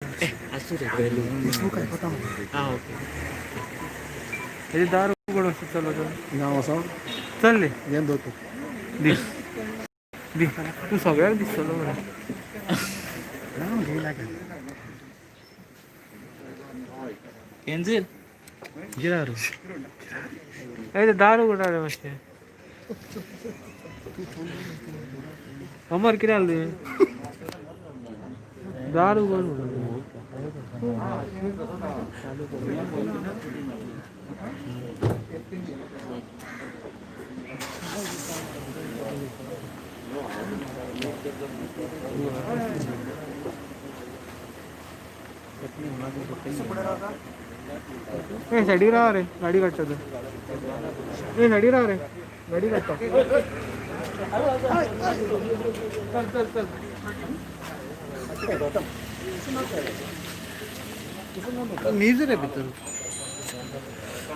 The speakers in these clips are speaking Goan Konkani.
आसूं रे आं ओके. हेजे दार उगड मातशें. चल चल. ना वचो. चल रे. हें दवर तूं. दी दी, तूं सगळ्याक दिसतलो मरे. ना घेयला काय. कॅन्सील. जिरार ए, ते दार उगड रे मातशें. अमर, कितें जालें तुवें? दार उगड म्हणून. ए, सायडीक राव रे, गाडी काडटा तूं. ए, सायडीक राव रे, गाडी काडटा. चल चल चल. नीज रे भितर.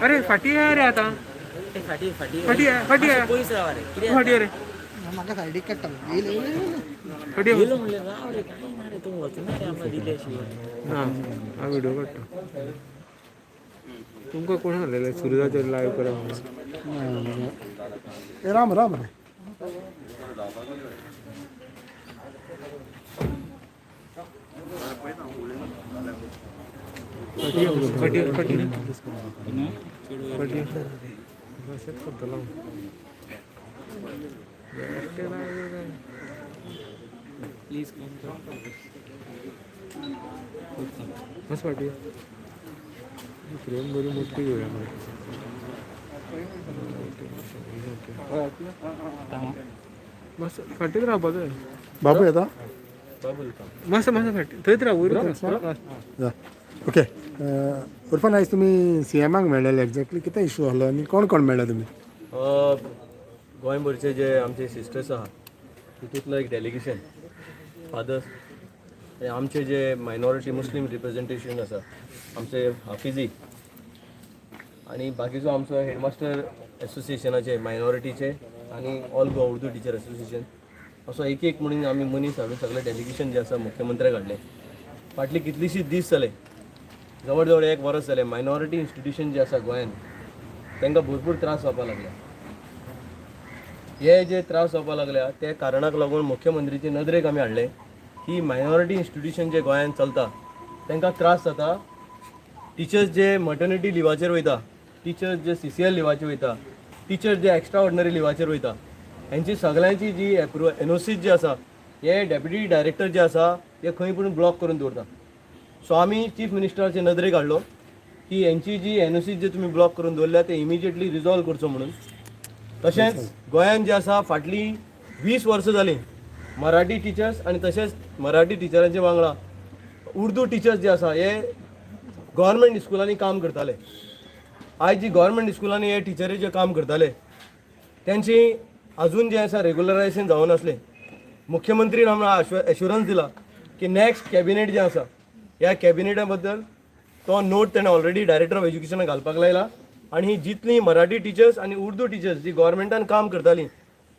अरे, फाटी या रे आतां. फाटी फाटी. फाटी या, फाटी या. पयस रावा रे, कितें? फाटी या रे. म्हाका सायडीक काडटा, येयले येयले. फाटी या. येयलो म्हणलें, राव रे. कांय ना रे, तूं वचना रे आमकां दिले शिवाय. ना, हांव व्हिडिओ काडटा. तुमकां कोण सांगलेलें सुरजाचेर लायव करा म्हणून? ए, राम राम रे. फाटी या, फाटी या, फाटी या. फाटी या. अशेंच करतलो हांव. बेश्टें लायव काय? Please come. मातसो फाटी या. फ्रेम बरी मोठी घेवया मरे. मातसो फाटीच रावपा जाय. बाबू येता. मातसो मातसो फाटी, थंयच राव, वयर. जा, ओके. उर्फान, आयज तुमी सी एमाक मेळ्ळेले, एक्झॅक्टली कितें इशू जालो आनी कोण कोण मेळ्ळे तुमी? गोंयभरचे जे आमचे सिस्टर्स आहा, तितूंतलो एक डेलिगेशन फादर्स आनी आमचे जे मायनॉरिटी मुस्लीम रिप्रेझेंटेशन आसा, आमचे हाफिजी आनी बाकीचो आमचो हेडमास्टर एसोसिएशनाचे मायनॉरिटीचे आनी all Goa Urdu teacher association, असो एक एक म्हणून आमी मनीस हाडून सगळे डेलिगेशन जे आसा मुख्यमंत्र्याक हाडलें. फाटली कितलीशीच दीस जाले, जवळ जवळ एक वर्स जालें, मायनॉरिटी इन्स्टिट्युशन जे आसा गोंयांत तांकां भरपूर त्रास जावपाक लागल्या. हे जे त्रास जावपाक लागल्या ते कारणाक लागून मुख्यमंत्रीचे नदरेक आमी हाडलें की मायनॉरिटी इन्स्टिट्युशन जे गोंयांत चलता तांकां त्रास जाता. टिचर्स जे मटर्निटी लिवाचेर वयता, टिचर्स जे सीसीएल लिवाचेर वयता, टिचर्स जे एक्स्ट्रा ऑर्डिनरी लिवाचेर वयता, हेंची सगळ्यांची जी एप्रुवल एनओसी जी आसा, हे डेप्युटी डायरेक्टर जे आसा हे खंय पूण ब्लॉक करून दवरता. सो आमी चीफ मिनिस्टराचे नदरेक हाडलो की हेंची जी एनओसी जे तुमी ब्लॉक करून दवरल्या ते इमिजिएटली रिजॉल्व करचो म्हणून. तशेंच गोंयांत जे आसा फाटलीं 20 वर्सां जालीं मराठी टिचर्स आनी तशेंच मराठी टिचरांचे वांगडा उर्दू टिचर्स जे आसा हे गव्हर्मेंट स्कुलांनी काम करताले. आयज जी गव्हर्मेंट स्कुलांनी हे टिचरी जे काम करताले तेंची अजून जे आसा रेगुलरायझेशन जावनासलें. मुख्यमंत्रीन आमकां एश्युरन्स दिला की नेक्स्ट कॅबिनेट जें आसा, ह्या कॅबिनेटा बद्दल तो नोट तेणें ऑलरेडी डायरेक्टर ऑफ एज्युकेशनाक घालपाक लायला आनी ही जितली मराठी टिचर्स आनी उर्दू टिचर्स जी गव्हर्मेंटान काम करताली,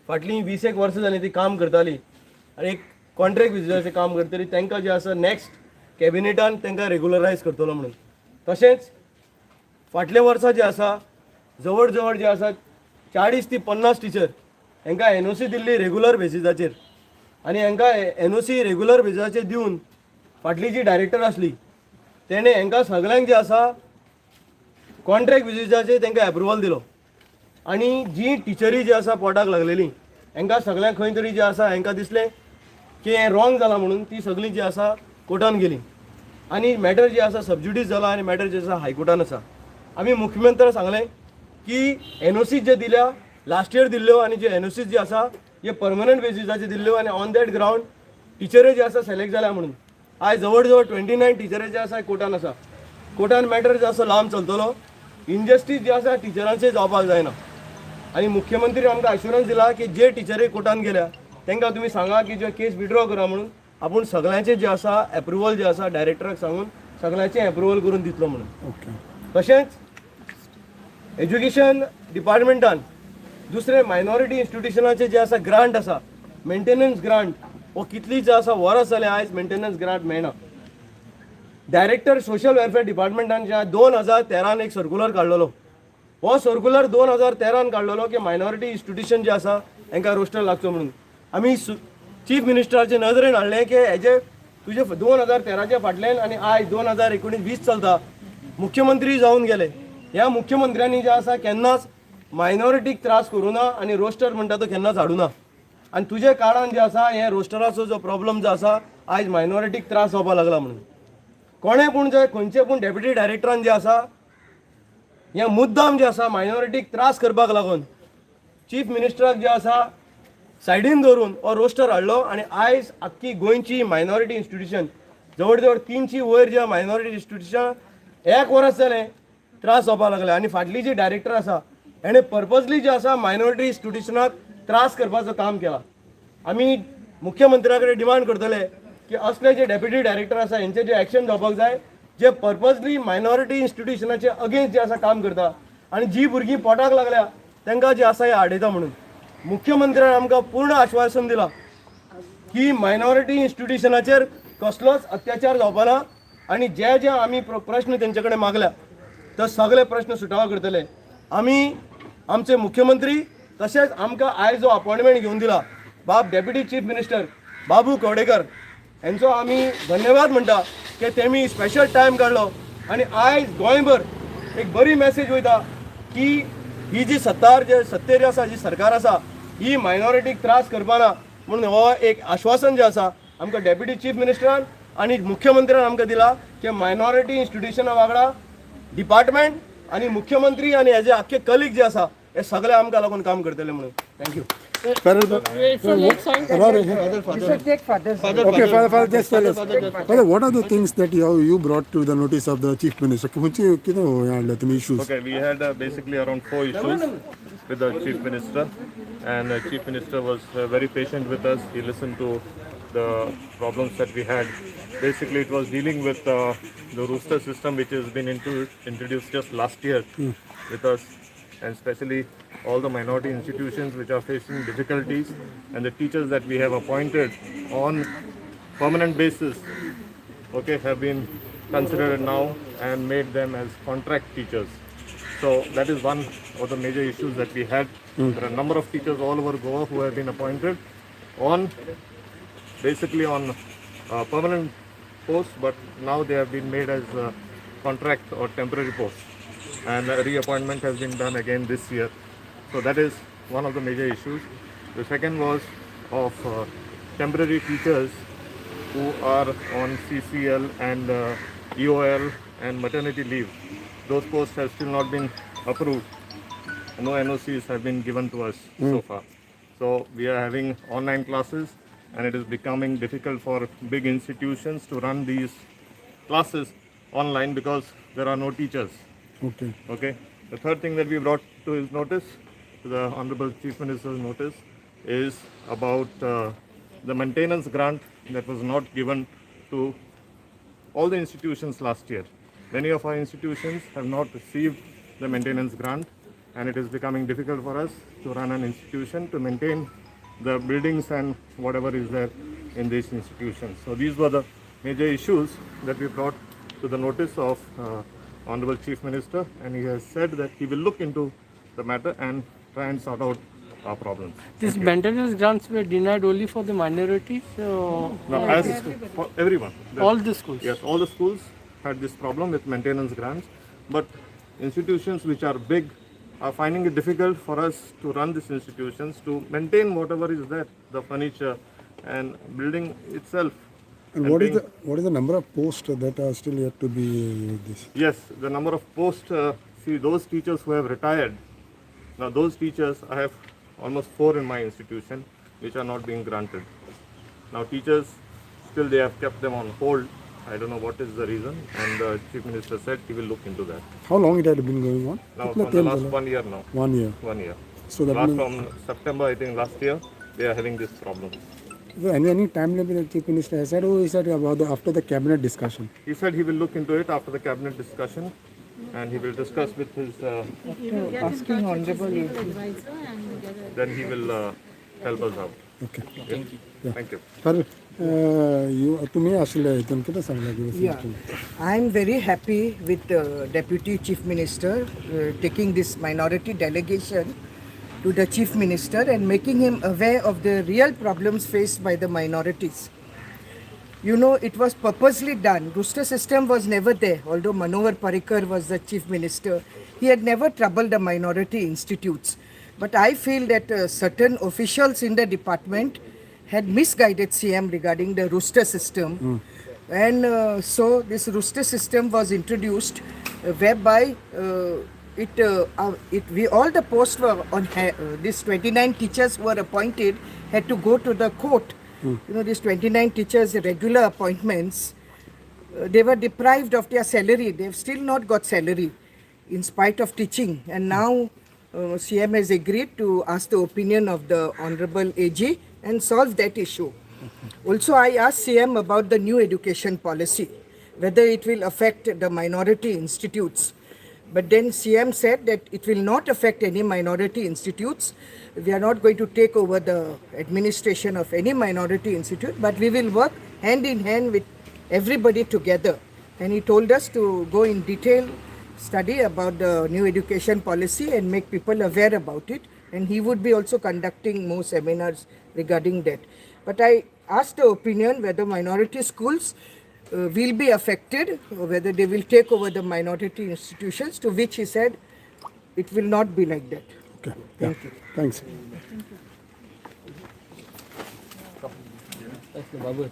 फाटलीं 20 एक वर्सां जालीं ती काम करताली आनी एक कॉन्ट्रॅक्ट बेजीसाचेर काम करतली, तांकां जें आसा नेक्स्ट कॅबिनेटान तांकां रेगुलरायज करतलो म्हणून. तशेंच फाटल्या वर्सा जे आसा जवळ जवळ जे आसा 40 ती 50 टिचर हांकां एनओसी दिल्ली रेगुलर बेसिसाचेर आनी हांकां एनओसी रेगुलर बेसिसाचेर दिवन फाटली जी डायरेक्टर आसली तेणें हांकां सगळ्यांक जे आसा कॉन्ट्रॅक्ट बेसिसाचेर तांकां एप्रुवल दिलो आनी जी टिचरी जी आसा पोटाक लागलेली हांकां सगळ्यांक खंय तरी जे आसा हांकां दिसलें की हें रॉंग जालां म्हणून ती सगळीं जी आसा कोर्टान गेली आनी मॅटर जे आसा सबज्युडीस जाला आनी मॅटर जे आसा हायकोर्टान आसा. आमी मुख्यमंत्र्याक सांगलें की एनओसी जे दिल्या, लास्ट इयर दिल्ल्यो आनी जे एनओसी जे आसा जे परमनंट बेसिसाचेर दिल्ल्यो आनी ऑन that ground टिचरी जे आसा सिलेक्ट जाल्या म्हणून. आयज जवळ जवळ 29 टिचरी जे आसा कोर्टान आसा. कोर्टान मॅटर जे आसा लांब चलतलो. इनजस्टीस जे आसा टिचरांचेर जावपाक जायना आनी मुख्यमंत्री आमकां एश्युरन्स दिला की जे टिचरी कोर्टान गेल्या तांकां तुमी सांगा की जे केस विड्रॉ करा म्हणून. आपूण सगळ्यांचे जे आसा एप्रुवल जे आसा डायरेक्टराक सांगून सगळ्यांचे एप्रुवल करून दितलो म्हणून. तशेंच एज्युकेशन डिपार्टमेंटान दुसरे मायनॉरिटी इन्स्टिट्युशनाचे जे आसा ग्रांट आसा, मेंटेनन्स ग्रांट, हो कितली जे आसा वरां जालें आयज मेंटेनन्स ग्रांट मेळना. डायरेक्टर सोशल वेलफेअर डिपार्टमेंटान जे 2013न एक सर्कुलर काडलेलो. हो सर्कुलर 2013न काडलेलो की मायनॉरिटी इन्स्टिट्यूशन जे आसा हेंकां रोस्टर लागचो म्हणून. आमी चीफ मिनिस्टराचे नदरेन हाडलें की हेजे तुजे 2013च्या फाटल्यान आनी आयज 2019-20 चलता, मुख्यमंत्री जावन गेले. ह्या मुख्यमंत्र्यांनी जे आसा केन्नाच मायनॉरिटीक त्रास करूं ना आनी रोस्टर म्हणटा तो केन्नाच हाडूं ना. आनी तुजे काळान जे आसा हे रोस्टराचो जो प्रॉब्लम जो आसा, आयज मायनॉरिटीक त्रास जावपाक लागला म्हणून कोणें पूण जे खंयचे पूण डेप्युटी डायरेक्टरान जे आसा हे मुद्दाम जे आसा मायनॉरिटीक त्रास करपाक लागून चीफ मिनिस्टराक जे आसा सायडीन दवरून हो रोस्टर हाडलो. आनी आयज आख्खी गोंयची मायनॉरिटी इन्स्टिट्यूशन, जवळ जवळ 300 वयर जे मायनॉरिटी इन्स्टिट्यूशन, एक वर्स जालें त्रास जावपाक लागले. आनी फाटली जी डायरेक्टर आसा, हेणें पर्पजली जे आसा मायनॉरिटी इन्स्टिट्युशनाक त्रास करपाचो काम केला. आमी मुख्यमंत्र्या कडेन डिमांड करतले की असले जे डेप्युटी डायरेक्टर आसा हेंचे जे एक्शन जावपाक जाय, जे पर्पजली मायनॉरिटी इन्स्टिट्युशनाचे अगेन्स्ट जे आसा काम करता आनी जी भुरगीं पोटाक लागल्या तांकां जे आसा हे आडयता म्हणून. मुख्यमंत्र्यान आमकां पूर्ण आश्वासन दिलां की मायनॉरिटी इन्स्टिट्युशनाचेर कसलोच अत्याचार जावपा ना आनी जे जे आमी प्रश्न तेंचे कडेन मागल्या ते सगळे प्रश्न सुटावो करतले. आमी आमचे मुख्यमंत्री तशेंच आमकां आयज जो अपॉयंटमेंट घेवन दिला बाब डेप्युटी चीफ मिनिस्टर बाबू कवडेकर हेंचो आमी धन्यवाद म्हणटा की तेमी स्पेशल टायम काडलो आनी आयज गोंयभर एक बरी मॅसेज वयता की ही जी सत्तार जे सत्तेर आसा, जी सरकार आसा, ही मायनॉरिटीक त्रास करपाना म्हणून हो एक आश्वासन जें आसा आमकां डेप्युटी चीफ मिनिस्टरान आनी मुख्यमंत्र्यान आमकां दिला की मायनॉरिटी इन्स्टिट्युशना वांगडा डिपार्टमेंट आनी मुख्यमंत्री आनी हेजे आख्खे कलीग जे आसा हे सगळे आमकां लागून काम करतले म्हणून. Thank you. Okay, father, father, just tell us. Father, what are the things that you brought to the notice of the chief minister? खंयचे कितें हें हाडलें तुमी issues? Okay, we had basically around four issues with the chief minister, and the chief minister was very patient with us. He listened to the problems that we had. Basically, it was dealing with the roster system, which has been introduced just last year with us, and especially all the minority institutions which are facing difficulties, and the teachers that we have appointed on permanent basis, okay, have been considered now and made them as contract teachers. So that is one of the major issues that we had. There are a number of teachers all over Goa who have been appointed on basically on permanent posts, but now they have been made as contract or temporary posts, and reappointment has been done again this year. So that is one of the major issues. The second was of temporary teachers who are on CCL and EOL and maternity leave. Those posts have still not been approved. No NOCs have been given to us so far. So we are having online classes, and it is becoming difficult for big institutions to run these classes online because there are no teachers. Okay. Okay. The third thing that we brought to his notice, to the Honorable Chief Minister's notice, is about the maintenance grant that was not given to all the institutions last year. Many of our institutions have not received the maintenance grant, and it is becoming difficult for us to run an institution, to maintain the buildings and whatever is there in these institutions. So these were the major issues that we brought to the notice of Honorable Chief Minister, and he has said that he will look into the matter and try and sort out our problems. These maintenance grants were denied only for the minorities, Now, as for everyone, all the schools. Yes, all the schools had this problem with maintenance grants, but institutions which are big are finding it difficult for us to run these institutions, to maintain whatever is there, the furniture and building itself. And what is the number of posts that are still yet to be this? Yes, the number of posts, see those teachers who have retired, now those teachers, I have almost four in my institution which are not being granted. Now teachers, still they have kept them on hold. I don't know what is the reason, and the Chief Minister said he will look into that. How long it had been going on? Now, कितलो from the तेंप last जालो? one year now, One year. One year. So that Last means from September, I think last year, they are having this problem. So any time limit the Chief Minister has said, or he said about the after the cabinet discussion? He said he will look into it after the cabinet discussion, and he will discuss with his, Asking honorable then he will help us out. Okay. Thank you. Father, You तुमी आशिल्ले हितून कितें सांगलें? Yeah, I am very happy with the Deputy Chief Minister taking this minority delegation to the Chief Minister and making him aware of the real problems faced by the minorities. You know, it was purposely done. Rooster system was never there, although Manohar Parrikar was the Chief Minister. He had never troubled the minority institutes. But I feel that certain officials in the department had misguided CM regarding the rooster system. And so this rooster system was introduced, whereby it, it we all the posts were on these 29 teachers who were appointed had to go to the court. These 29 teachers regular appointments, they were deprived of their salary. They've still not got salary in spite of teaching. And now CM has agreed to ask the opinion of the Honorable AG and solve that issue. Also, I asked CM about the new education policy, whether it will affect the minority institutes. But then CM said that it will not affect any minority institutes. We are not going to take over the administration of any minority institute, but we will work hand in hand with everybody together. And he told us to go in detail study about the new education policy and make people aware about it. And he would be also conducting more seminars regarding that. But I asked the opinion whether minority schools will be affected, or whether they will take over the minority institutions, to which he said it will not be like that. Okay, thank you, thanks. Babu.